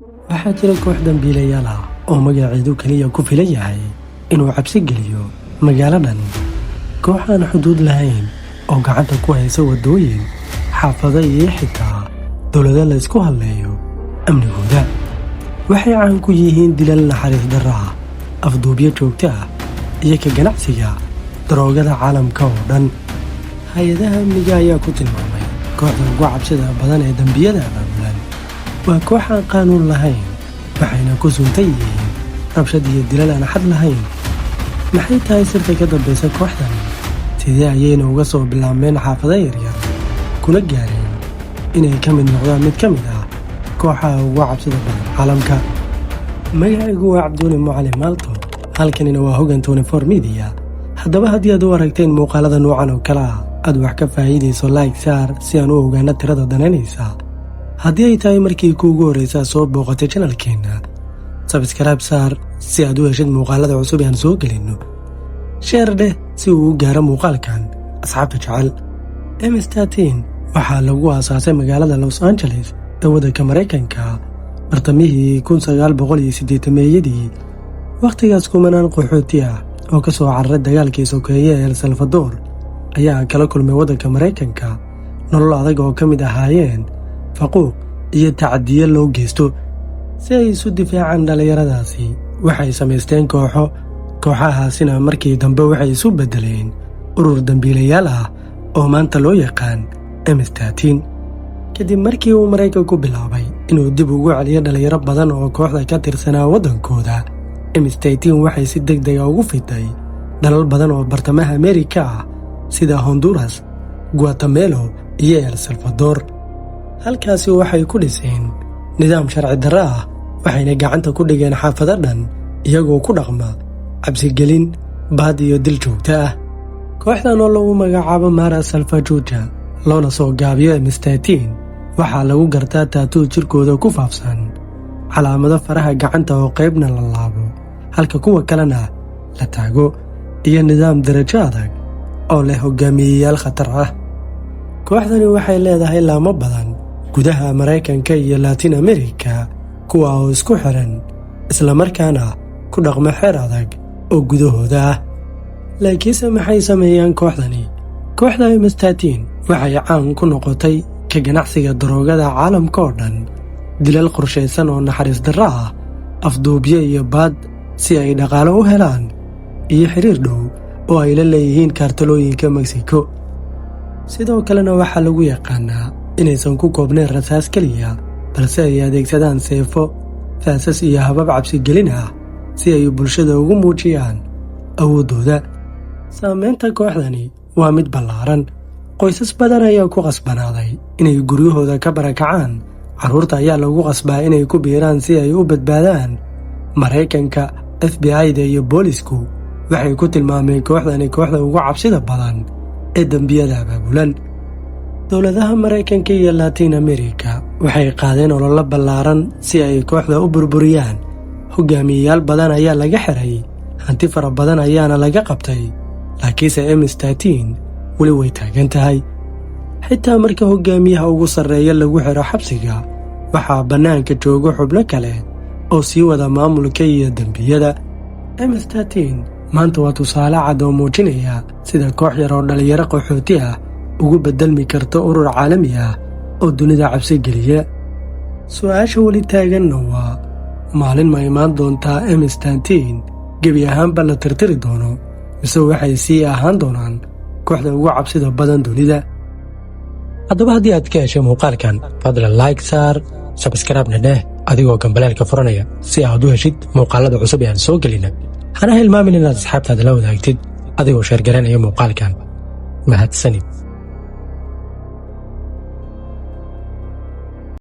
Waxaa jira koox dambiilayaal ah oo magaceedu keliya ku filan yahay inuu cabsi geliyo magaalo dhan, koox aan xuduud lahayn oo gacanta ku haysa waddooyin, xaafado iyo xitaa dowlado la isku halleeyo amnigooda. Waxay caan ku yihiin dilal naxariis darro ah, afduubyo joogto ah iyo ka ganacsiga daroogada caalamka oo dhan. Hay-adaha amniga ayaa ku tilmaamay kooxda ugu cabsida badan ee dembiyada abaabulan. Waa koox aan qaanuun lahayn, waxayna ku suntan yihiin rabshad iyo dilal aan xad lahayn. Maxay tahay sirta ka dambaysa kooxdan? Sidee ayayna uga soo bilaabmeen xaafado yaryar kuna gaareen inay ka mid noqdaan mid ka mid ah kooxaha ugu cabsida badan caalamka? Magacaygu waa Cabduuli Mucalin Maalto, halkanina waa Hogan 24 Media. Haddaba, haddii aad u aragteen muuqaalada noocan oo kale ah aad wax ka faa'iidayso, like saar si aan u ogaano tirada danaynaysa. Haddii ay tahay markii kuugu horraysaa soo booqatay channelkeenna, subscribe saar si aad u heshid muuqaalada cusub ee aan soo gelinno. Share dheh si uu u gaaro muuqaalkan asxaabta jecel. MS waxaa lagu aasaasay magaalada Los Angeles ee waddanka Maraykanka bartamihii 1980-meeyadii. Wakhtigaas kumanaan qaxooti ah oo ka soo cararay dagaalkii sokeeye ee El Salvador ayaa kala kulmay waddanka Maraykanka nolol adag oo ka mid ahaayeen faquuq iyo tacadiyo loo geysto. Si ay isu difaacaan, dhallinyaradaasi waxay samaysteen kooxo. Kooxahaasina markii dambe waxay isu beddeleen urur dambiilayaal ah oo maanta loo yaqaan MS. Kadib markii uu Maraykanku bilaabay inuu dib ugu celiyo dhallinyaro badan oo kooxda ka tirsanaa waddankooda, MS waxay si deg dega ugu fiday dalal badan oo bartamaha Ameerika ah, sida Honduras, Guatemala iyo El Salvador. Halkaasi waxay ku dhiseen nidaam sharci darro ah, waxayna gacanta ku dhigeen xaafado dhan, iyagoo ku dhaqma cabsigelin, baad iyo dil joogto ah. Kooxdan oo lagu magacaabo Mara Salvatrucha, loona soo gaabiyo MS, waxaa lagu gartaa tattoo jirkooda ku faafsan, calaamado faraha gacanta oo qaybna la laabo halka kuwa kalena la taago, iyo nidaam darajo adag oo leh hogaamiyeyaal khatar ah. Kooxdani waxay leedahay laamo badan gudaha Maraykanka iyo Laatin Amerika, kuwa oo isku xiran islamarkaana ku dhaqma xeer adag oo gudahooda ah. Laakiinse maxay sameeyaan kooxdani? Kooxda MS waxay caan ku noqotay ka ganacsiga daroogada caalamka oo dhan, dilal qorshaysan oo naxariis darro ah, afduubyo iyo baad si ay dhaqaalo u helaan, iyo xiriir dhow oo ay la leeyihiin kaartalooyinka Mexico. Sidoo kalena waxaa lagu yaqaanaa inaysan ku koobnayn rasaas keliya, balse ay adeegsadaan seefo, faasas iyo habab cabsigelin ah si ay bulshada ugu muujiyaan awooddooda. Saameynta kooxdani waa mid ballaaran. Qoysas badan ayaa ku qasbanaaday inay guryahooda ka barakacaan. Carruurta ayaa lagu qasbaa inay ku biiraan si ay u badbaadaan. Maraykanka, FBI-da iyo boolisku waxay ku tilmaameen kooxdani kooxda ugu cabsida badan ee dembiyada abaabulan. Dowladaha Maraykanka iyo Laatiin Amerika waxay qaadeen ololo ballaaran si ay kooxda u burburiyaan. Hogaamiyeyaal badan ayaa laga xiray, hanti fara badan ayaana laga qabtay, laakiinse MS weli way taagan tahay. Xitaa marka hogaamiyaha ugu sarreeya lagu xiro xabsiga, waxaa bannaanka jooga xubno kale oo sii wada maamulka iyo dembiyada. MS maanta waa tusaale cad oo muujinaya sida koox yar oo dhallinyaro qaxooti ah ugu beddelmi karto urur caalami ah oo dunida cabsi geliya. Su-aasha weli taaganna waa: maalin ma imaan doontaa MS gebi ahaanba la tirtiri doono, mise waxay sii ahaan doonaan kooxda ugu cabsida badan dunida? Haddaba, haddii aad ka heshay muuqaalkan, fadlan like saar, subscribe-na dheh adigoo gambaleelka furanaya, si aad u heshid muuqaalada cusub ee aan soo gelina. Hana hilmaamin inaad asxaabtaada la wadaagtid adigoo share garaynaya muuqaalkan. Mahadsanid.